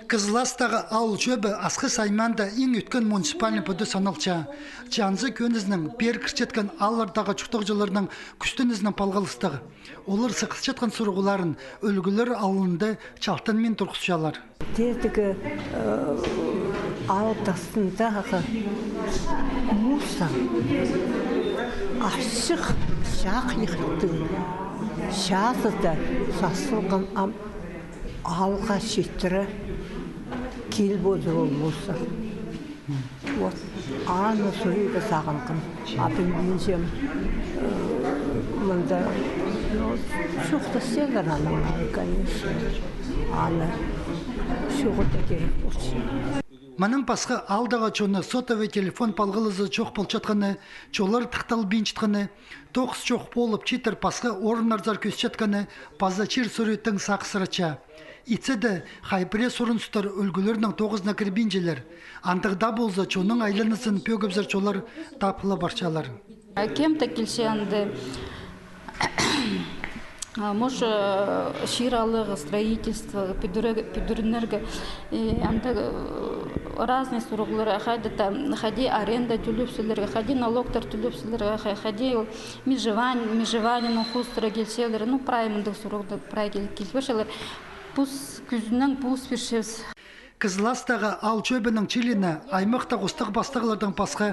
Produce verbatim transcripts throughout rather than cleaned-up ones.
Кызластағы аал чӧбі Асхыс аймаанда иң ӧткін муниципальный пӱдір саналча. Че анзы кӧнізінең пеер кірчеткен ааллардағы чуртағҷыларның кӱстенізінең палғалыстығ. Олар сығысчатхан сурығларын ӱлгӱлер алнында чалтанмин турғысчалар. Тедігі, э, аал тастындағы мусор ачых чахайахтың чазыда сасылған ам аалға читіре кил полды ол мусор. Вот. Аны сурығға сағынғам. А пілбинчем, э, мында, ну, чоохтасчалар анаң, конечно. Аны чоохтирға кирек полча. Мының пасха аалдағы чонны сотовый телефон палғалызы чох полчатханы, чоллар тыхталбинчатханы, тоғыс чох полып читір пасха орыннарзар кӧсчеткені паза чир сурии тың сағыссыратча. Итсе дее, хай пірее сурыныстар ӱлгӱлернің тоғызына кірбинчелер. Андағ даа полза, чонның айланызын пӧгібізер чоллар табыла парчалар. Кем-то килче анда, а, муш, э, чир аларға, строительство, пӱдіре-, пӱдірінерге, и анда, э, разный сурығлар, хайди-да, хайди аренда тӧлепчелерге, хайди налогтар тӧлепчелерге, хай-, хайди ол межевань-, межеваниенің хоостыра килчелер, ну, прай мындағ сурығлар, прай кил-, киліп парчалар. Пос кӱзінең пос пирчебіс. Кызластағы аал чӧбінің чиліне аймахтағы устағ-пастағлардаң пасха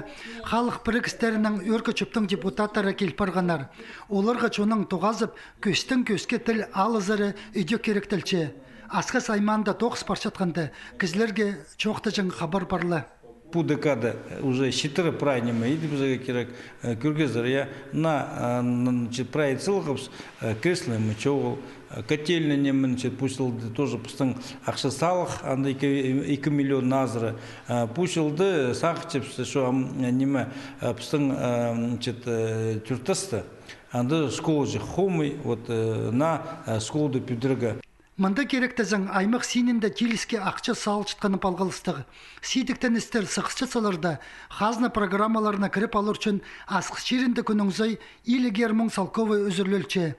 халых пірігістерінің, ӧӧркі чӧптің депутаттары киліп парғаннар. Оларға чонның тоғазып, кӧстең кӧске тіл алызары ідӧк киректелче. Асхыс аймаанда тоғыс парчатханда, кізілерге чоохтаҷаң хабар пар ла. Пу декада уже читіре прай ниме идібізерге кирек, э, кӧргезер, я, на, э, н-, значит, прай сылғабыс, э, кресло ниме чоғыл, э, котельная ниме, значит, пу чылда тоже пістің ахча салых, анда ікі, ікі миллион азыра. Э, пу чылда сағынчабыс, что, ам, ниме, э, пістің, э, значит, э, чуртаста, анда школа же хомай, вот, э, на, э, школада пӱдірерге. Мында киректезең аймах синінде тиліске ахча салылчатханы палғалыстығ. Сидіктеністер сығысчатсалар даа, хазна программаларына кіріп алар ӱчӱн Асхыс чирінде кӱннің сай илігер муң салковай ӱзӱрлелче.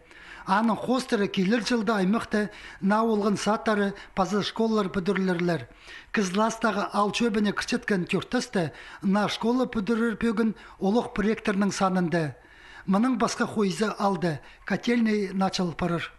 Аның хоостыра килер чылда аймахта наа олған садтары паза школалар пӱдірілерлер. Кызластағы аал чӧбіне кірчеткен чуртас та наа школа пӱдірер пӧгін олох проекттернің санында. Мының пасха хойза аалда котельный начал парар.